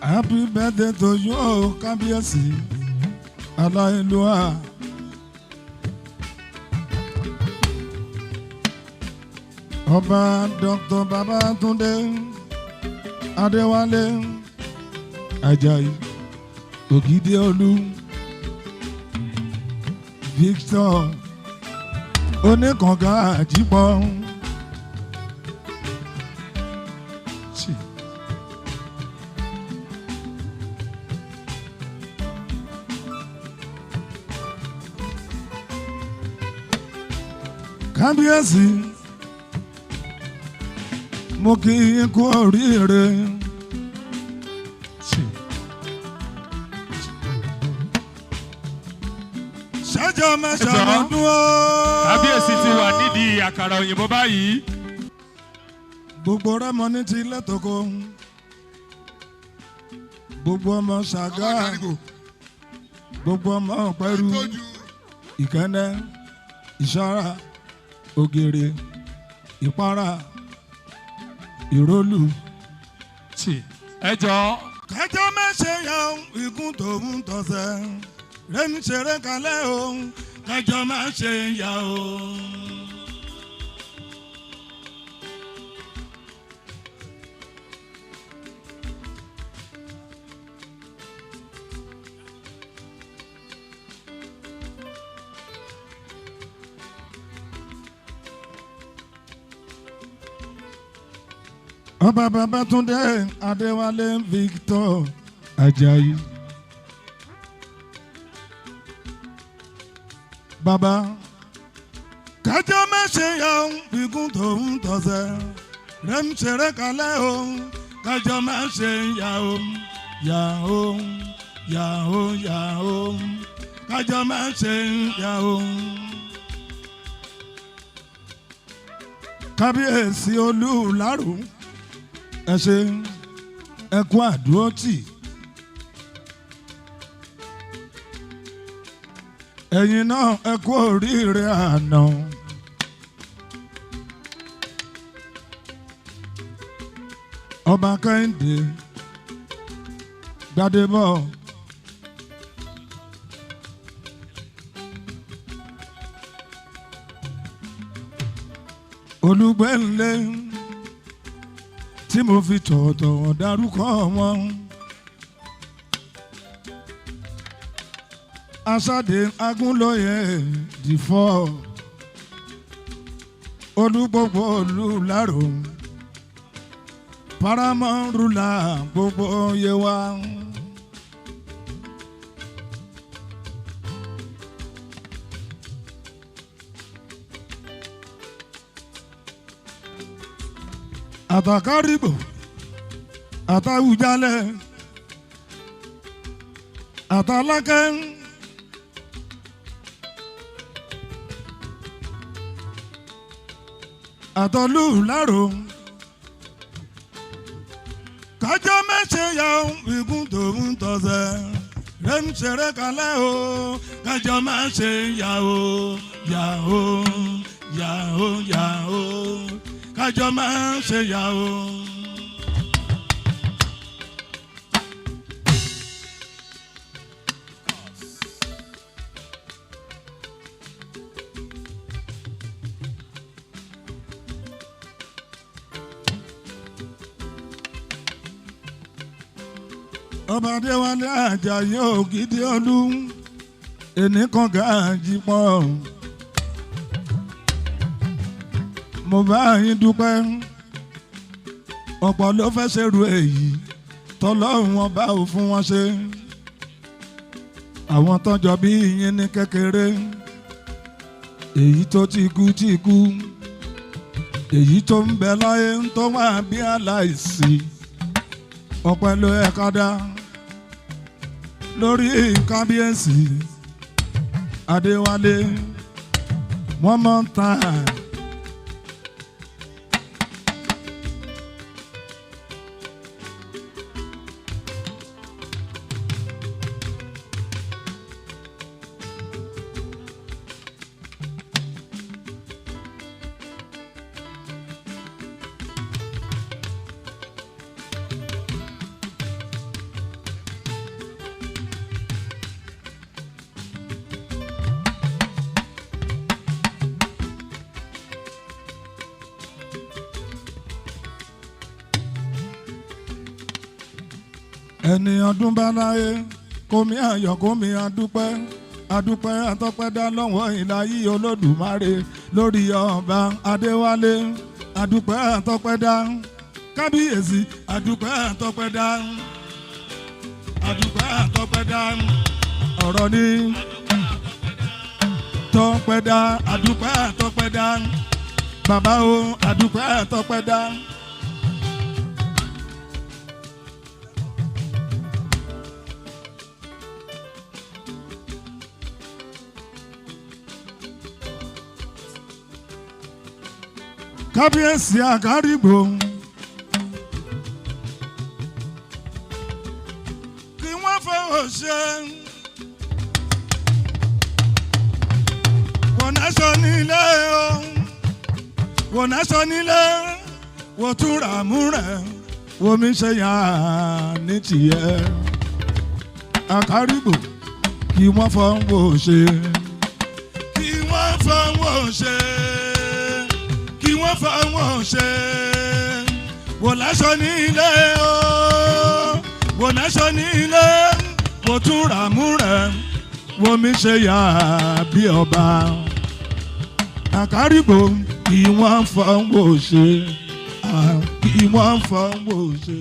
Happy birthday to you, oh, Kábíyèsí Aláìlúwà. Ọba Dr. Babátúndé Adéwálé Àjàyí Ògìdíolú Victor Oníkànga Àjípọ̀. Kábíyèsí, mo kí yín kú oríire. Ṣájọ́ mẹ́sàn-án ọdún o. Kábíyèsí ti wà nídìí àkàrà òyìnbó báyìí. Gbogbo Rẹ́mọ ní ti lẹ́tọ̀kọ́. Gbogbo ọmọ Ṣàgá. Gbogbo ọmọ Ọ̀pẹ́rù. Ìkẹ́nnẹ́, Ìṣọ́ra, Ògèrè, Ìpara, Ìrólù. Ẹ jọ̀ọ́. Kájọ́ má ṣe yan ikú tòun tọ̀sẹ̀ rẹ́mi ṣeré kalẹ̀ o, kájọ́ má ṣe yà o. Ọba Babátúndé Adéwálé Victor Àjàyí. Bàbá kájọ́ má ṣe yà ń bíkún tòun tọ̀sẹ̀ rẹ́m ṣeré kalẹ̀ o, kájọ́ má ṣe yà o, yà o, yà o, yà o, kájọ́ má ṣe yà o. Kábíyèsí Olúùlárò, ẹ ṣé, ẹ kú àdúrótì. Ẹ̀yin náà ẹ kú oríire àná. Ọba Kẹ́hìndé Gbádébọ̀. Olúgbẹ́nlé tí mo fi tọ̀wọ̀tọ̀wọ̀ dárúkọ wọn. Aṣáde Agúnlóye dìfọ́ Olúgbogbo Olúlárò paramount ruler gbogbo Yewa. Àtàkárìbò, àtàwùjalẹ̀, àtàlákẹ́. Àtọ̀lúùlárò kájọ́ mẹ́sẹ̀ ya ìgún tòun tọ̀sẹ̀ rẹ́m ṣeré kalẹ̀ o, kájọ́ mẹ́sẹ̀ ya o, ya o, ya o, ya o, kájọ́ mẹ́sẹ̀ ya o. Ọba Adéwálé Àjàyí Ògìdíolú ẹnìkan gàájì pọ̀, mo bá yín dúpẹ́. Ọ̀pọ̀ ló fẹ́ ṣerú èyí tọ́lọ́run ọba ò fún wọn ṣe. Àwọn tọ́jọ́ bí yín ní kékeré, èyí tó ti kú ti kú, èyí tó ń bẹ láyé ń tó wà bí aláìsí. Ọpẹ́ ló yẹ ká dá lórí Kábíyèsí Adéwálé one more time. Ẹni ọdún bá láyé kómi ayọ̀, kómi adúpẹ́, adúpẹ́ atọ́pẹ́dá lọ́wọ́ ìlàyé Olódùmarè lórí ọba Adéwálé. Adúpẹ́ atọ́pẹ́dá, kábíyèsí, adúpẹ́ atọ́pẹ́dá, adúpẹ́ atọ́pẹ́dá. Ọ̀rọ̀ ni tọ́pẹ́dá, adúpẹ́ atọ́pẹ́dá, bàbá o, adúpẹ́ atọ́pẹ́dá. Kábíyèsí àkárìgbò. Kí wọ́n fọwọ́ ṣe. Wọ́n náṣọ nílé o, wọ́n náṣọ nílé, wọ́n tún rà mú rẹ̀, wọ́n mi ṣe yà ní tiẹ̀. Àkárìgbò, kí wọ́n fọwọ́ ṣe. Kí wọ́n fọwọ́ ṣe, kí wọ́n fọwọ́ ṣe. Wò láṣọ nílé o, wò láṣọ nílé, wò tún rà mú rẹ̀, wò mí ṣe yà bí ọba. Àkárìgbò, kí wọ́n fọwọ́ ṣe, kí wọ́n fọwọ́ ṣe.